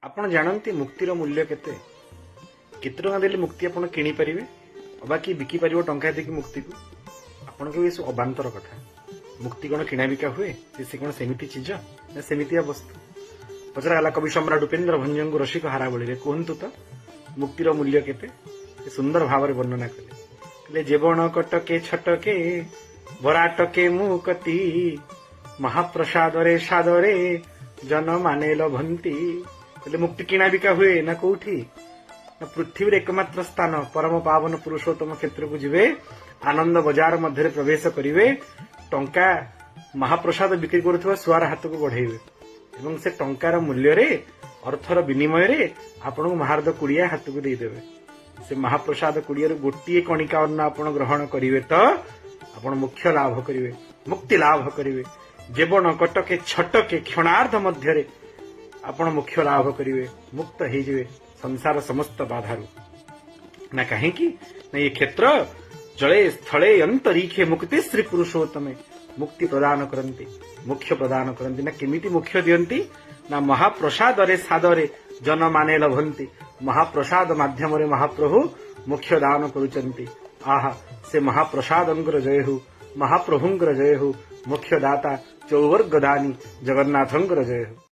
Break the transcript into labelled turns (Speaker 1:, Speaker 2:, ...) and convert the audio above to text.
Speaker 1: ଆପଣ ଜାଣନ୍ତି ମୁକ୍ତିର ମୂଲ୍ୟ କେତେ? କେତେ ଟଙ୍କା ଦେଲେ ମୁକ୍ତି ଆପଣ କିଣିପାରିବେ ଅବା କି ବିକିପାରିବ ଟଙ୍କା ଦେଇକି ମୁକ୍ତିକୁ? ଆପଣ କହିବେ, ଏସବୁ ଅବାନ୍ତର କଥା। ମୁକ୍ତି କଣ କିଣାବିକା ହୁଏ? ସେ କଣ ସେମିତି ଚିଜ ନା ସେମିତିଆ ବସ୍ତୁ? ପଚରାଗଲା କବି ସମ୍ରାଟ ଉପେନ୍ଦ୍ର ଭଞ୍ଜଙ୍କୁ ରସିକ ହାରାବଳିରେ, କୁହନ୍ତୁ ତ ମୁକ୍ତିର ମୂଲ୍ୟ କେତେ? ସେ ସୁନ୍ଦର ଭାବରେ ବର୍ଣ୍ଣନା କଲେ। କହିଲେ, ଯେବଣ କଟକେ ଛଟକେ ବରାଟକେ ମୁକତି, ମହାପ୍ରସାଦରେ ସାଦରେ ଜନ ମାନେ ଲଭନ୍ତି। ହେଲେ ମୁକ୍ତି କିଣା ବିକା ହୁଏ ନା କୋଉଠି? ନା ପୃଥିବୀର ଏକମାତ୍ର ସ୍ଥାନ ପରମ ପାବନ ପୁରୁଷୋତ୍ତମ କ୍ଷେତ୍ରକୁ ଯିବେ, ଆନନ୍ଦ ବଜାର ମଧ୍ୟରେ ପ୍ରବେଶ କରିବେ, ଟଙ୍କା ମହାପ୍ରସାଦ ବିକ୍ରି କରୁଥିବା ଶୁଆର ହାତକୁ ବଢେଇବେ ଏବଂ ସେ ଟଙ୍କାର ମୂଲ୍ୟରେ, ଅର୍ଥର ବିନିମୟରେ ଆପଣଙ୍କୁ ମହାରଦ କୁଡିଆ ହାତକୁ ଦେଇଦେବେ। ସେ ମହାପ୍ରସାଦ କୁଡିଆରୁ ଗୋଟିଏ କଣିକା ଅନ୍ନ ଆପଣ ଗ୍ରହଣ କରିବେ ତ ଆପଣ ମୋକ୍ଷ ଲାଭ କରିବେ, ମୁକ୍ତି ଲାଭ କରିବେ। ଯେବଣ କଟକେ ଛଟକେ, କ୍ଷଣାର୍ଦ୍ଧ ମଧ୍ୟରେ ଆପଣ ମୋକ୍ଷ ଲାଭ କରିବେ, ମୁକ୍ତ ହେଇଯିବେ ସଂସାର ସମସ୍ତ ବାଧାରୁ। ନା କାହିଁକି ନା ଏ କ୍ଷେତ୍ର ଜଳେ ସ୍ଥଳେ ଅନ୍ତରୀକ୍ଷେ ମୁକ୍ତି ଶ୍ରୀ ପୁରୁଷୋତ୍ତମେ ମୁକ୍ତି ପ୍ରଦାନ କରନ୍ତି, ମୋକ୍ଷ ପ୍ରଦାନ କରନ୍ତି। ନା କେମିତି ମୋକ୍ଷ ଦିଅନ୍ତି? ନା ମହାପ୍ରସାଦରେ ସାଦରେ ଜନମାନେ ଲଭନ୍ତି। ମହାପ୍ରସାଦ ମାଧ୍ୟମରେ ମହାପ୍ରଭୁ ମୋକ୍ଷ ଦାନ କରୁଛନ୍ତି। ଆହା, ସେ ମହାପ୍ରସାଦଙ୍କର ଜୟ ହେଉ, ମହାପ୍ରଭୁଙ୍କର ଜୟ ହେଉ, ମୋକ୍ଷଦାତା ଚୌବର୍ଗ ଦାନୀ ଜଗନ୍ନାଥଙ୍କର ଜୟ ହେଉ।